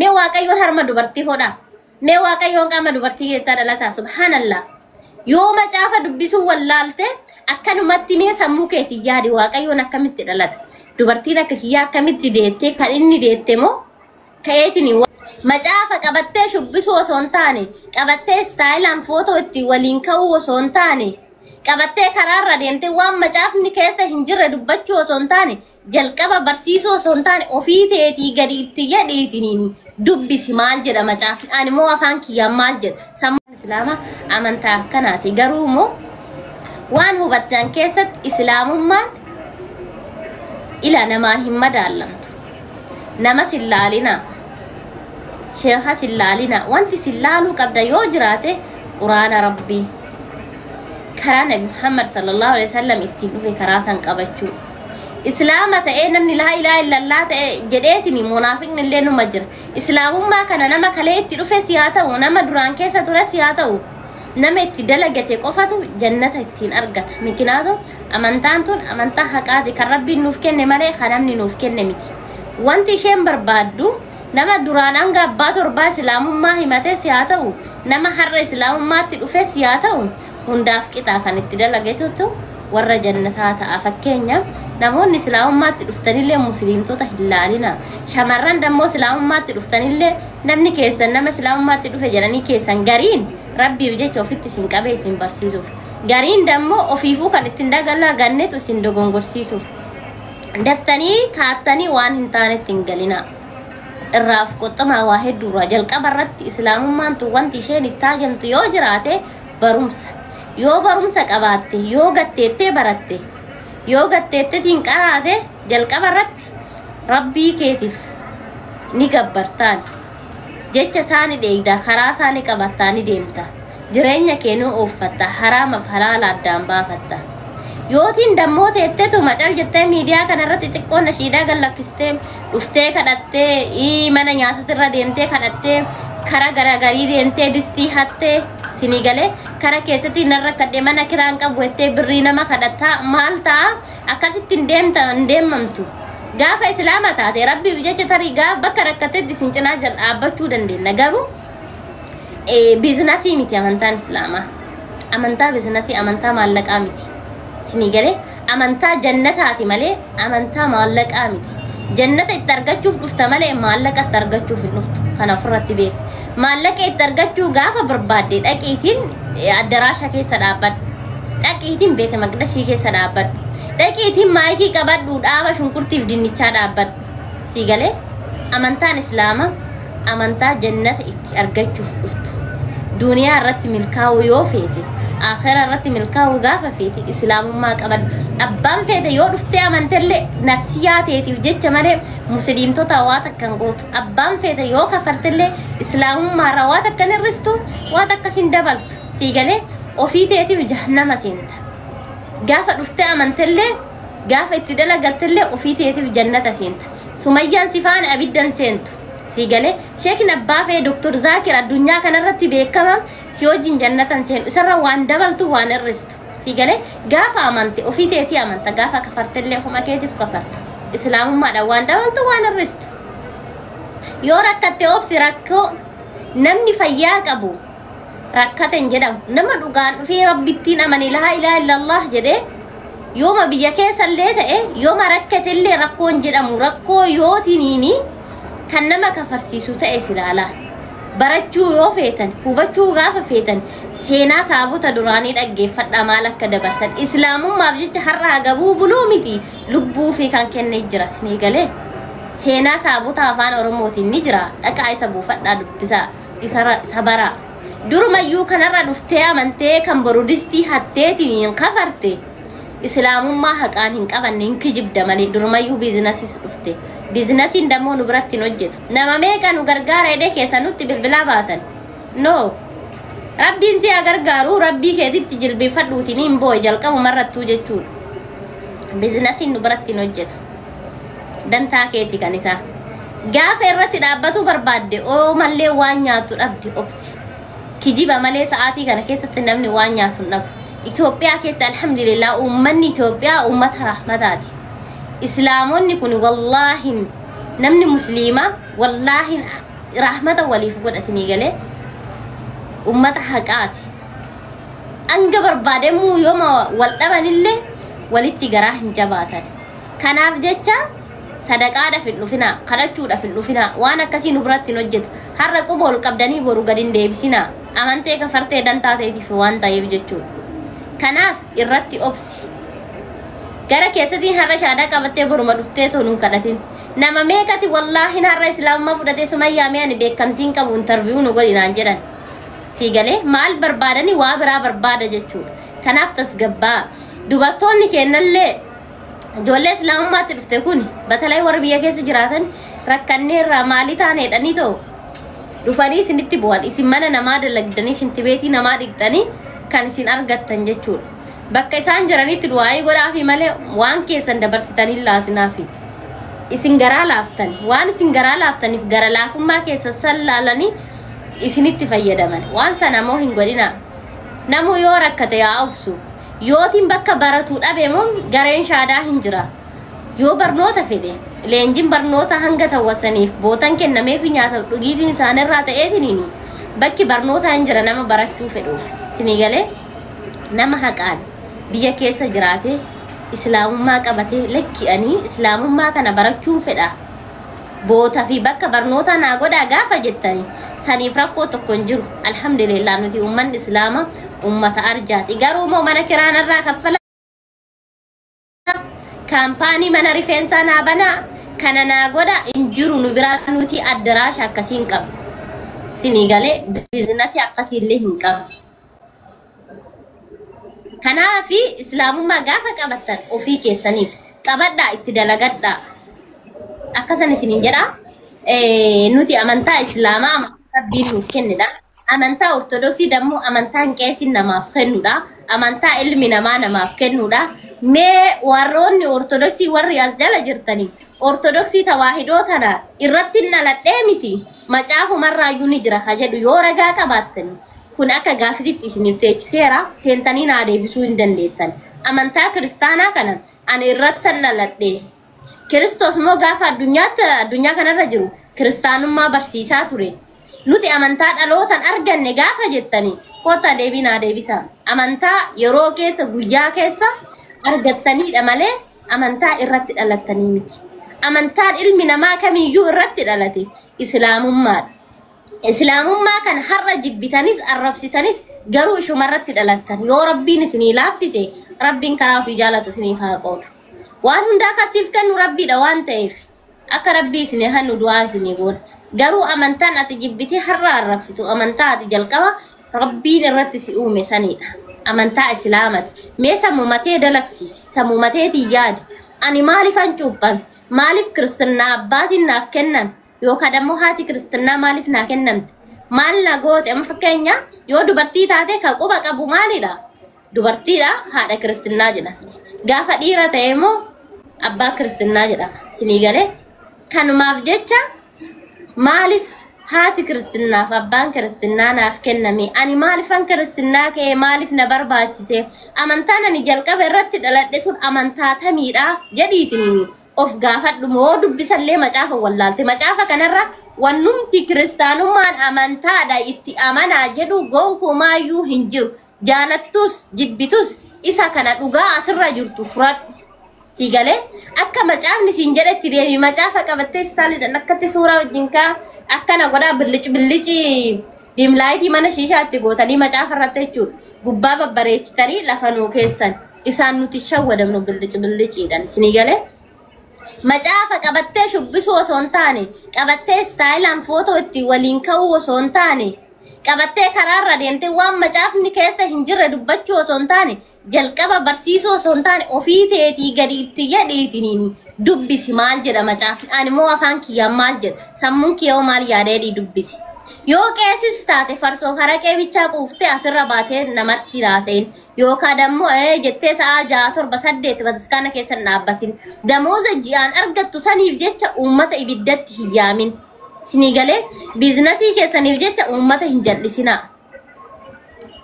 Mee Waaqayyoon harma dubartii hodhaa? Mee Waaqayyoon qaama dubartii keessaa dhalataa? Subhaanallah. Yoo macaafa dubbisuu wallaalte, akkanumatti mee sammuu keetiin yaadi, Waaqayyoon akkamitti dhalata? Dubartiin akka kiyyaa akkamitti deettee, kan inni deette moo ka'eetiin macaafa qabattee shubbisuu osoo hin taane, qabattee istaayilaan footoo itti waliin ka'uu osoo hin taane, qabattee karaarra deemtee waan macaafni keessa hin jirre dubbachuu osoo hin taane, jalqaba barsiisuu osoo hin taane, ofii teetii gadi itti jedhiitiin dubbisi, maal jedha macaafni, ani immoo afaan kiyyaan maal jedha? Sammuun Islaamaa amantaa akkanaati. Garuu immoo waan hubattan keessatti, Islaamummaan ila namaan hin madaallamtu. Nama sin laalinaa, sheeka sin laalinaa. Wanti sin laaluu qabda yoo jiraate, Quraana Rabbii, karaa Nabi Muhammad sallallahu alaihi wasallam ittiin dhufe, karaa san qabachuu. Islaama ta'ee, namni laa ilaaha illallah ta'e jedheetiin munaafiqni illee numa jira. Islaamummaa kana nama kalee itti dhufe si haa ta'u, nama duraan keessa ture si haa ta'u, nama itti dalagate qofatu jannata ittiin argata. Mikinaatu amantaan tun amantaa haqaati, kan Rabbiin nuuf kenne malee kan namni nuuf kenne miti. Wanti isheen barbaaddu, nama duraan hanga abbaa torbaa Islaamummaa himate si haa ta'u, nama har'a Islaamummaatti dhufe si haa ta'u, hundaaf qixaa, kan itti dalagetutu warra jannataa ta'a. Fakkeenya, namoonni Islaamummaatti dhuftanillee musliimtota hin laalina. Shamarran dammoo Islaamummaatti dhuftanillee, namni keessan nama Islaamummaatti dhufe jedhanii keessan gariin Rabbiif jecha ofitti isin qabee isin barsiisuuf, gariin dammoo ofiifuu kan ittiin dagalaa gannetu isin dogongorsiisuuf. Daftanii kaattanii waan hin taanetti hin galinaa. Irraa of qoxxamaa waa hedduurraa. Jalqaba irratti Islaamummaan tun wanti isheen itti haajamtu yoo jiraate barumsa. Yoo barumsa qabaatte, yoo gatteettee baratte, yoo gatteettetiin qaraate, jalqaba irratti Rabbii keetiif ni gabbartaan, jecha isaa ni dheeydaa, karaa isaa ni qabattaa, ni deemta, jireenya kee ni ooffatta, haraamaaf halaala addaan baafatta. Yootiin dammoo teetteetu macal jettee miidiyaa kana irratti xiqqoo nashiidaa gallakkistee dhuftee kadhattee, mana nyaatatirra deemtee kadhattee, kara garagarii deemtee distii hattee, sinii galee kara keessatti nan rakkadhe, mana kiraan qabu jettee birrii nama kadhattaa, maal ta'a? Akkasitti hin deemta, hin deemamtu. Gaafa Islaama taate, Rabbiif jecha tarii gaafa bakka rakkatetti isin cinaa jira dhaabbachuu dandeenya. Garuu biizinasii miti amantaan Islaamaa. Amantaa biizinasii, amantaa maallaqaa miti. Sinii galee, amantaa jannataati malee amantaa maallaqaa miti. Jannata itti argachuuf dhufta malee maallaqa itti argachuuf hin dhuftu. Kana ofirratti beeku. Maallaqa itti argachuu gaafa barbaadde, dhaqiitiin addaraasha keessa dhaabbadhu. Dhaqiitiin beeta maqdasii keessa dhaabbadhu. Dhaqiitiin maayikii qabadhu, dhaaba shunkurtiif dinnichaa dhaabbadhu. Sii galee, amantaan Islaamaa amantaa jannata itti argachuuf dhuftu. Duniyaa irratti milkaa'uu yoo feete, akhira irratti milkaa'uu gaafa feete, Islaamummaa qabadhu. Abbaan feete yoo dhuftee amantellee nafsiyaa teetiif jecha malee musliimtota waa takka hin gootu. Abbaan feete yoo kafartellee Islaamummaarraa waa takka hin hir'istu, waa takkas hin dabaltu. Sii galee, ofii teetiif jahannama seenta. Gaafa dhuftee amantellee, gaafa itti dalagattellee, ofii teetiif jannata seenta. Sumayyaan si faana abiddan seentu. Sii galee, sheekni abbaa fee, Doktor Zaakir addunyaa kanarratti beekama, si wajjin jannatan seenu. Isarra waan dabaltu, waan hir'istu. Sii galee, gaafa amante ofii teetii amanta, gaafa kafartellee ofuma keetiif kafarta. Islaamummaadhaan waan dabaltu, waan hir'istu. Yoo rakkatte obsi rakkoo. Namni fayyaa qabu rakkate hin jedhamu. Nama dhugaan dhufee Rabbittiin amane, laa ilaaha illallah jedhee, yooma biyya keessallee ta'e, yooma rakkatellee rakkoo hin jedhamu. Rakkoo yootiniini kan nama kafarsiisu ta'e silaalaa. Barachuu yoo feetan, hubachuu gaafa feetan, seenaa saabota duraanii dhaggeeffadhaa, maal akka dabarsan. Islaamummaaf jecha har'a hagabuu buluu miti, lubbuu fi kan kennee jira. Sinii galee, seenaa saabota afaan Oromootiin ni jira. Dhaqaa isa buufadhaa, dubbisaa, isa baraa. Durumayyuu kanarra dhuftee amantee kan boru distii hatteetiin hin kafarte, Islaamummaa haqaan hin qabanne, hin kijibda malee. Durumayyuu biizinasis dhufte. Biizinasiin dammoo nu biratti hin hojjetu. Nama meeqa nu gargaara jedhee keessa nutti bilbilaa baatan. No. Rabbiin si haa gargaaru, Rabbii keetitti jilbeeffadhuutiin hin boo'e jalqabumarrattuu jechuudha. Biizinasiin nu biratti hin hojjetu. Dantaa keeti kan isaa. Gaafa irratti dhaabbatuu barbaadde, oo mallee waan nyaatu dhabde, obsi. Kijiba malee sa'aatii kana keessatti namni waan nyaatu hin dhabu. Itoophiyaa keessa, alhamdulillah, uummanni Itoophiyaa uummata rahmataati. Islaamonni kun, wallaahin, namni musliimaa, wallaahin, Rahmata waliif godha isinii galee ummata haqaati. Hanga barbaadamuu yooma wal dhabanillee walitti garaa hin jabaatan. Kanaaf jecha sadaqaadhaaf hin dhufinaa, kadhachuudhaaf hin dhufinaa, waan akkasii nu biratti hin hojjetu. Har'a quba ol qabdanii boru gadi hin deebisinaa. Amantee kafartee dantaa ta'eetiif waan ta'eef jechuudha. Kanaaf irratti obsi. Gara keessatiin har'a shaadaa qabattee boruma dhuftee too nun kadhatin. Nama meeqati wallaahin har'a islaamummaa fudhatee Sumayyaa mee ani beekamtiin qabu interview nu godhi naan jedhan. Sii galee maal barbaadanii waa biraa barbaada jechuudha. Kanaaf tasgabbaa. Dubartoonni kennallee ijoollee islaamummaatti dhufte kun batalay warra biyya keessa jiraatan rakkanneerraa maalii taaneedhanii ta'u dhufanii isinitti bu'an isin mana namaa dalagdanii shintibeetii namaa dhiqxanii kan isin argattan jechuudha. Bakka isaan jiranitti du'aayii godhaafi malee waan keessan dabarsitanii laatinaafi. Isin garaa laaftan waan isin garaa laaftaniif gara laafummaa keessa san laalanii isinitti fayyadaman. Waan sana immoo hin godhinaa. Namuu yoo rakkate yaa obsu. Yootiin bakka baratuu dhabe immoo gareen shaadaa hin jira. Yoo barnoota fedhe leenjiin barnoota hanga tawwasaniif bootan kennameefi nyaata dhugiitiin isaanirraa ta'eetiniin bakki barnoota hin jira nama barachuu fedhuuf. Isinii galee nama haqaan biyya keessa jiraate islaamummaa qabatee lakki'anii islaamummaa kana barachuun fedha. Boota fi bakka barnoota naa godhaa gaafa jettanii saniif rakkoo tokko hin jiru. Alhamdulillah nuti uummanni islaama uummata arjaati. Garuu immoo mana kiraanarraa kaffala kaampaanii mana rifeensaa naa banaa kana naa godha hin jiru nu biraa nuti addaraasha akkasii hin qabnu. Isinii galee biizinasii akkasiillee hin qabnu. Kanaafi islaamummaa gaafa qabattan ofii keessaniif qabadhaa itti dalagadhaa. Akkasan isiniin jedha. Nuti amantaa islaamaa amantaa rabbiin nuuf kennedha. Amantaa ortodoksii dammoo amantaan qeesiin namaaf kennudha. Amantaa ilmi namaa namaaf kennudha. Mee warroonni ortodoksii warri as jala jirtanii ortodoksii tawaahidoo tana irratti hin dhaladhee miti macaafumarraayyuu ni jira ka jedhu yoo ragaa qabaattanii kun akka gaafititti isiniif teechiseera seentanii naa deebisuu hin dandeettan. Amantaa kiristaanaa kana ani irratti hin dhaladhee Kiristoos immoo gaafa addunyaatti addunyaa kanarra jiru kiristaanummaa barsiisaa ture. Nuti amantaa dhalootan arganne gaafa jettanii kottaa deebii naa deebisaa. Amantaa yeroo keessa guyyaa keessa argattaniidha malee amantaa irratti dhalattanii miti. Amantaan ilmi namaa kamiyyuu irratti dhalate islaamummaadha. Islaamummaa kan har'a jibbitanis arrabsitanis garuu ishumarratti dhalattan yoo rabbiin isinii laaffise rabbiin karaa ofii jaalatu isiniif haa qoodu. Waan hundaa kasiif kennu rabbiidha waan ta'eef akka rabbii isinii hannu du'aa isinii goona. Garuu amantaan ati jibbitee har'a arrabsitu amantaa ati jalqaba rabbiin irratti si uume sanidha. Amantaa islaamati. Mee sammumatee dalagsiisi. Sammumateetii yaadi. Ani maaliifan cuuphame? Maaliif kiristinnaa abbaatiin naaf kenname? Yookaan ammoo haati kiristinnaa maaliif naa kennamte? Maal na goote? Amma fakkeenya yoo dubartii taate ka quba qabu maalidha? Dubartiidha haadha kiristinnaa jedhamti. Gaafa dhiira ta'e immoo abbaa kiristinnaa jedhama. Isinii galee kanumaaf jecha maaliif haati kiristinnaaf abbaan kiristinnaa naaf kenname? Ani maaliifan kiristinnaa ka'e maaliif na barbaachise? Amantaan ani jalqaba irratti dhaladhe sun amantaa tamiidha jedhiitiin of gaafadhu moo dubbisallee macaafa wallaalte. Macaafa kanarra wannumti kiristaanummaan amantaadha itti amanaa jedhu gonkumaayyuu hin jiru. Jaalattus jibbitus isa kana dhugaa asirra jirtu furadhu. Si galee akka macaafni siin jedhetti deemi macaafa qabattee istaaliidhaan akkatti suuraa wajjin kaa akkana godhaa billici billici diimlaayitii mana shiishaatti gootanii macaafa irratti jechuudha. Gubbaa babbareechitanii lafa nuu keessan isaan nuti shawwadamnu billici billiciidhaan isinii galee. Macaafa qabattee shubbisuu osoo hin taane qabattee istaayilaan footoo itti waliin ka'uu osoo hin taane qabattee karaarra deemtee waan macaafni keessa hin jirre dubbachuu osoo hin taane jalqaba barsiisuu osoo hin taane ofii teetii gadi itti jedhiitiin dubbisi maal jedha macaafni ani immoo afaan kiyyaan maal jedha sammuun kiyyoo maal yaadee dubbisi. Yoo qeesis taate farsoo haraqee bichaa quuftee asirra baatee namatti haasa'in yookaan ammoo jettee sa'a 6 7 8 bataskaana keessa hin dhaabbatin damooza ji'aan argattu saniif jecha uummata ibiddatti hin yaamin. Isinii galee biizinasii keessaniif jecha uummata hin jal'isinaa.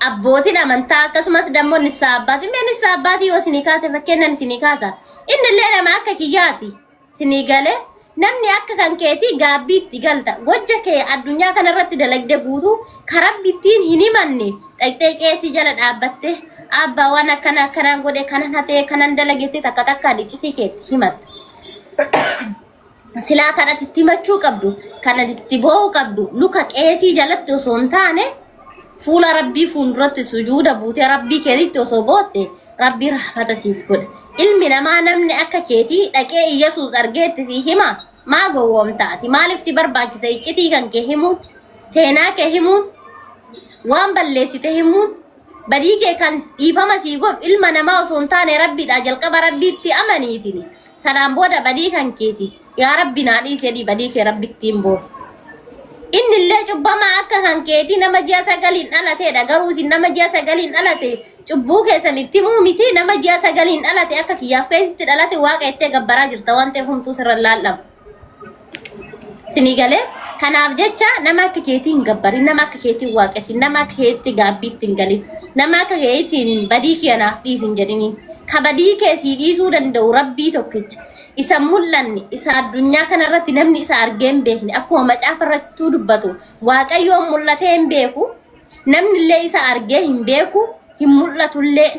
Abbootiin amantaa akkasumas dammoo nissaa abbaatiin mee nissaa abbaatii yoo isinii kaase fakkeenyaan isinii kaasa. Inni illee nama akka kiyyaati. Isinii galee Namni akka kan keetii gaabbii itti galta. Gocha kee addunyaa kanarratti dalagde guutuu karabbittiin hin himanne dhaqxee qeesii jala dhaabbatte abbaa waan akkana akkanaan godhe kanan hatee kanan dalagette takka takkaan iccitii keetti himatta. Silaa kan ati itti himachuu qabdu, kan ati itti boo'uu qabdu, luka qeesii jalatti osoo hin taane fuula rabbii fuulduratti sujuuda buutee rabbii keetitti osoo bootte rabbii rahmata siif godha. Ilmi namaa namni akka keetii dhaqee Iyyasuus argeetti si hima. Maa gowwoomtaati? Maaliif si barbaachisa iccitii kan kee himuun? Seenaa kee himuun? Waan balleessite himuun? Badii kee kan dhiifama sii godhu ilma namaa osoo hin taane rabbiidha. Jalqaba rabbiitti amaniitini. Sanaan booda badii kan keeti. Yaa rabbi naa dhiisi jedhii badii kee rabbitti hin boo'u. Inni illee cubbamaa akka kan keetii nama ji'a sagaliin dhalateedha. Garuu isin nama ji'a sagaliin dhalate cubbuu keessan itti himuu miti nama ji'a sagaliin dhalate akka kiyyaaf keessatti dhalate waaqa ittee gabbaraa jirta waan ta'eef homtuu sirra laal'amu. Sinii galee kanaaf jecha nama akka keetii hin gabbarin, nama akka keetii hin waaqessin, nama akka keetti gaabbiitti hin galin, nama akka keetiin badii kiyya naaf dhiisin jedhiniin. Ka badii kee sii dhiisuu danda'u rabbii tokkicha. Isa mul'anne, isa addunyaa kanarratti namni isa argee hin beekne, akkuma macaafa irrattuu dubbatu, Waaqayyoon mul'atee hin beeku, namni illee isa argee hin beeku, hin mul'atullee.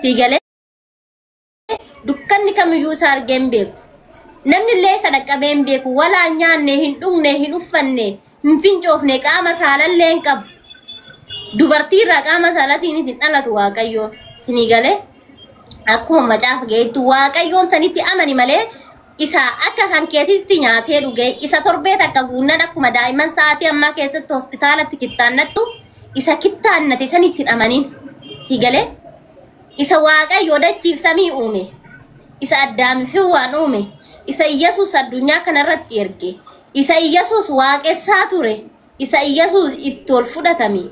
Sii galee dukkanni kamiyyuu isa argee hin beeku. Namni illee isa dhaqqabee hin beeku, walaa hin nyaanne, hin dhugne, hin uffanne, hin fincoofne, qaama saalallee hin qabu. Dubartii irraa qaama saalatiinis hin dhalatu Waaqayyoon. Sinii galee akkuma macaafa geettu Waaqayyoon sanitti amani malee isa akka kan keetitti nyaatee dhugee isa torbee takka guunnan akkuma daa'imman sa'aatii ammaa keessatti hospitaalatti kittaannattu isa kittaannate sanitti hin amanin. Sii galee isa Waaqayyo dachiif samii uume, isa Addaamii fi waan uume, isa Iyyasuus addunyaa kanarratti erge, isa Iyyasuus waaqessaa ture, isa Iyyasuus itti ol fudhatame,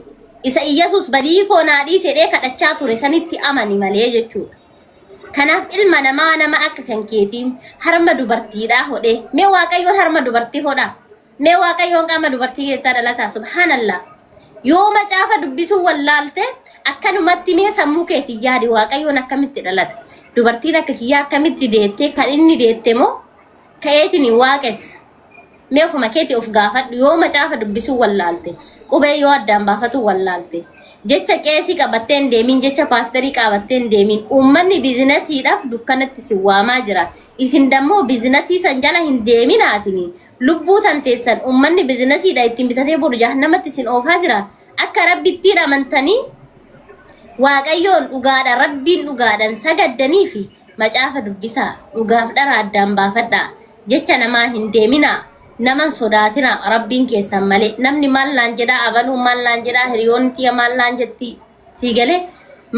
isa Iyyasuus badii koo naa dhiisi jedhee kadhachaa ture sanitti amani malee jechuudha. Kanaaf ilma namaa nama akka kan keetiin harma dubartiidhaa hodhee mee Waaqayyoon harma dubartii hodhaa? Mee Waaqayyoon qaama dubartii keessaa dhalataa? Subhaanallah. Yoo macaafa dubbisuu wallaalte akkanumatti mee sammuu keetiin yaadi Waaqayyoon akkamitti dhalata? Dubartiin akka kiyyaa akkamitti deettee kan inni deette moo ka'eetiin hin waaqessa? Mee ofuma keetii of gaafadhu yoo macaafa dubbisuu wallaalte qubee yoo addaan baafatu wallaalte jecha qeesii qabattee hin deemin jecha paasterii qabattee hin deemin uummanni biizinasiidhaaf dukkanatti si waamaa jira isin dammoo biizinasii san jala hin deeminaatini lubbuu tan teessan uummanni biizinasiidha ittiin bitatee boru jahannamatti isin oofaa jira akka rabbittiin amantanii Waaqayyoon dhugaadha rabbiin dhugaadhaan sagaddanii fi macaafa dubbisaa dhugaaf dhara addaan baafadhaa jecha namaa hin deeminaa naman sodaatinaa rabbiin keessan malee namni maal naan jedhaa abaluu maal naan jedhaa hiriyoonni tiyya maal naan jetti sii galee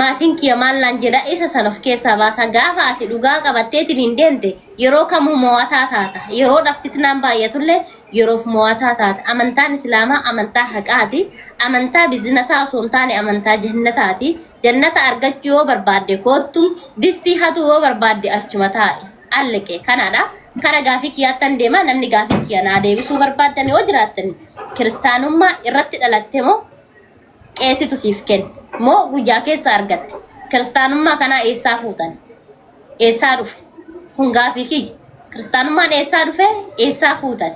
maatiin kiyya maal naan jedhaa isa san of keessaa baasaa gaafa ati dhugaa qabatteetiin hin deemte yeroo kamuu mo'ataa taata yeroodhaaf fitnaan baay'atullee yeroof mo'ataa taata amantaan islaamaa amantaa haqaati amantaa biizinasaa osoo hin taane amantaa jannataati jannata argachuu yoo barbaadde koottu distii hatuu yoo barbaadde achuma taa'i alleqe kanaadha kara gaafii kiyyaattan deema namni gaafii kiyya naa deebisuu barbaaddan yoo jiraattan kiristaanummaa irratti dhalatte moo qeesitu siif kenne moo guyyaa keessa argatte kiristaanummaa kanaa eessaa fuutan eessaa dhufe kun gaafii kiyya kiristaanummaan eessaa dhufe eessaa fuutan